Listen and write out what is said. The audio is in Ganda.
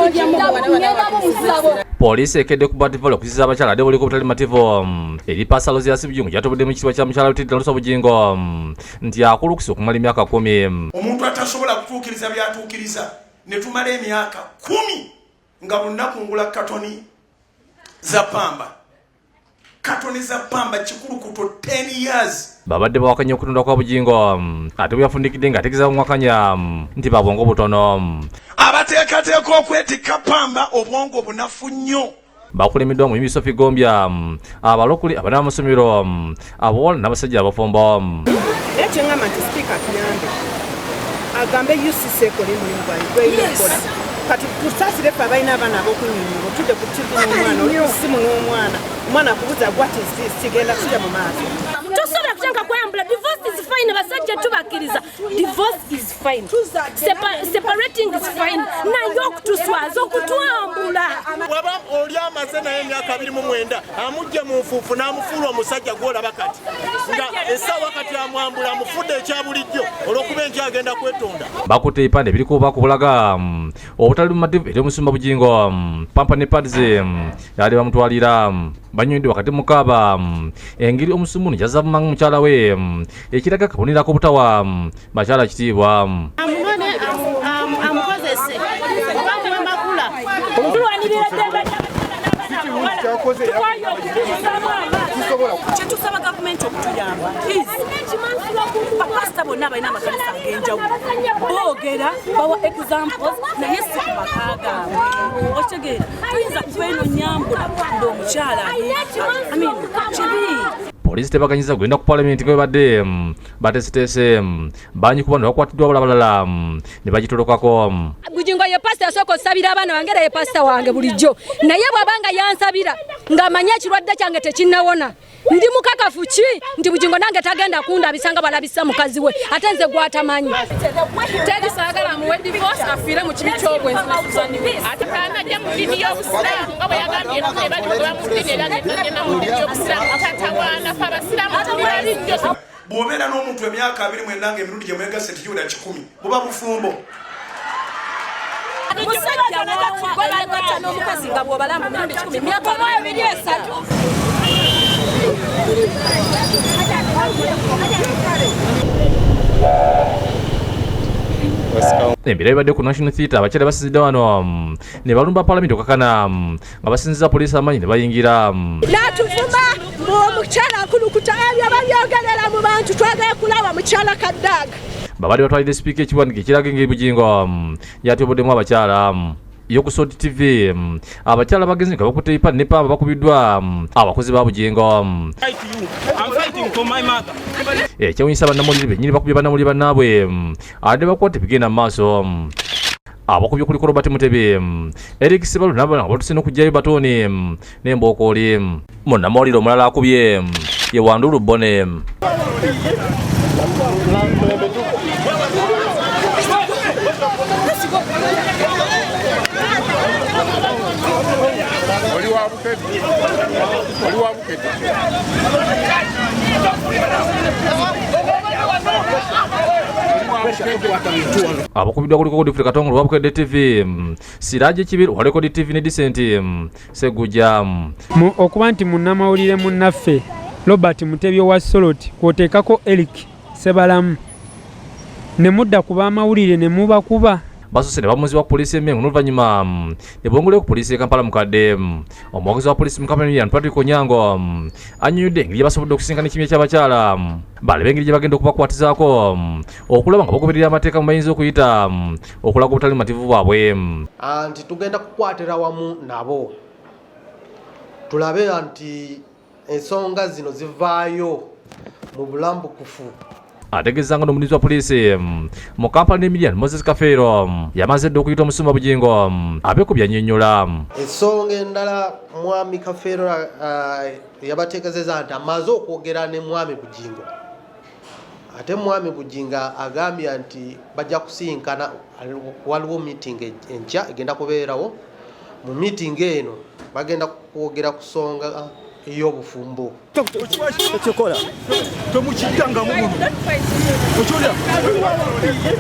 Ngenda mu musabo. Poliisi ekedde ku Bat Valley okuziza abakyala ate buliko obutali mativu eri Pastor Aloysius Bugingo gyatobodde mu kitiibwa kya mukyala Rutidde Nalusa Bugingo nti akulukuse okumala emyaka 10. Omuntu atasobola kutuukiriza byatuukiriza ne tumala emyaka 10 nga lunaku ngula katoni za pamba, katoni za pamba kikulukuto 10 years. Babadde bawakanya okutunda kwa Bugingo ate bwe yafundikidde ng'ategeeza bamwakanya nti babwongo butono. Abateekateeka okwetikka pamba obwongo bunafu nnyo. Bakulembeddwa mu Sophie Gombya, abalokole, abaana b'amasomero, abawala n'abasajja abafumbo. Naye kyeŋŋamba nti sipiika atuyambe agambe UCC ekole mulimu gwayo gweyina okukola. Kati tusaasire ffe abalina abaana ab'okunyonyola, otudde ku TV n'omwana, oli ku ssimu n'omwana, omwana akubuuza, "What is this?" Kigenda kijja mu maaso. Tosobola kutanga kweyambula. Divorce is fine, basajja tubakkiriza. Divorce is fine. Separating is fine, naye okutuswaza, okutwambula. Waba oli amaze naye emyaka 29, amugje mu nfuufu n'amufuula omusajja gwolaba kati nga essaawa kati amwambula, amufudde ekya bulijjo olw'okuba enkya agenda kwetonda. Bakutte ebipande ebiriko obubaka obulaga obutali bumativu eri omusumba Bugingo, pamper ne pads yali bamutwalira. Banywedde wakati mukaaba engeri omusumba ono gyazavumanga mukyala we, ekiraga kabonero ak'obutawa bakyala kitiibwa. Amunone, amukozese oba muwe makula. Tulwanirira eddembe ly'abakyala n'abaana abawala. Tukwaye okubirizamu amaaso. Kyetusaba gavumenti okutuyamba, please, bapasita bonna abalina amakanisa ag'enjawulo boogera, bawa examples, naye si ku maka gaabwe. Okitegeera? Tuyinza kuba eno nyambula ng'omukyala I mean, kibi. Poliisi tebaganyiza kugenda ku palamenti nga bwebadde bateeseteese. Bangi ku bano bakwatiddwa, abalala ne bagitolokako. Bugingo ye pasita yasooka osabira abaana bange, era ye pasita wange bulijjo, naye bw'abanga yansabira ng'amanyi ekirwadde kyange tekinnawona, ndi mukakafu ki nti Bugingo nange tagenda kundabisa nga balabisa mukazi we, ate nze gwatamanyi? Teri saagala amuwe divorce, afiire mu kibi ky'obwenzi ne Suzani we. Ate kanajja mu ddiini y'Obusiraamu nga bwe yagambye ebali bwe mu ddiini, era agenda mu ddiini y'Obusiraamu. Tatawaana, fe Abasiraamu tuli babi nnyo. Bw'obeera n'omuntu emyaka 29 nga emirundi gye mwegasse tegiwera 100, buba bufumbo? Musajja wawa n'omukazi nga bw'obalamba emirundi 100, myaka 23. Embeera ebadde ku National Theatre, abakyala basinzidde wano ne balumba palamenti okakana nga basinziza poliisi amaanyi ne bayingira. N'atuvuma omukyala akulukuta, ebyo babyogerera mu bantu. Twagala kulaba mukyala Kaddaaga. Babadde batwalidde sipiika ekiwandiiko ekiraga engeri Bugingo yatyoboddemu abakyala. Yo ku Salt TV, abakyala bagenzi nga bakutte ebipande ne pamba bakubiddwa abakozi ba Bugingo. Ekyewunyisa, bannamawulire bennyini bakubye bannamawulire bannaabwe, ate bakwata ebigenda mu maaso. Abakubye kuliko Robert Mutebi, Eric Sebalu n'abalala nga batuse n'okugyayo batooni n'embookooli. Munnamawulire omulala akubye ye Wandulu Bone. Oli wa Bukedde, oli wa Bukedde. Abakubiddwa kuliko Godfrey Katongole wa Bukedde TV, Siraje Kibiru wa Record TV ne Decent Segujja. Okuba nti munnamawulire munnaffe Robert Mutebi owa Solot, kw'oteekako Eric Sebalamu, ne mudda ku b'amawulire ne mubakuba. Basose ne bamuzibwa ku poliisi e Mengo n'oluvannyuma ne bongolayo ku poliisi e Kampala mukadde. Omwogezi wa poliisi mu Kampala Million Patrick Onyango annyonnyodde engeri gye basobodde okusinkana ekibinja ky'abakyala, balabe engeri gye bagenda okubakwatizaako okulaba nga bagoberera amateeka mu bayinza okuyita okulaga obutali bumativu bwabwe. Nti tugenda kukwatira wamu nabo tulabe nti ensonga zino zivaayo mu bulambukufu. Ategeeza nga n'omulinzi wa poliisi mu Kampala ne Million Moses Kafeero yamaze dda okuyita omusumba Bugingo abeeko byannyonnyola. Ensonga endala, mwami Kafeero yabategeezezza nti amaze okwogera ne mwami Bugingo, ate mwami Bugingo agambye nti bajja kusinkana. Waliwo meeting enkya egenda kubeerawo. Mu meeting eno bagenda kwogera ku nsonga ey'obufumbo. Ekyokola tomukittangamu muno okyolya.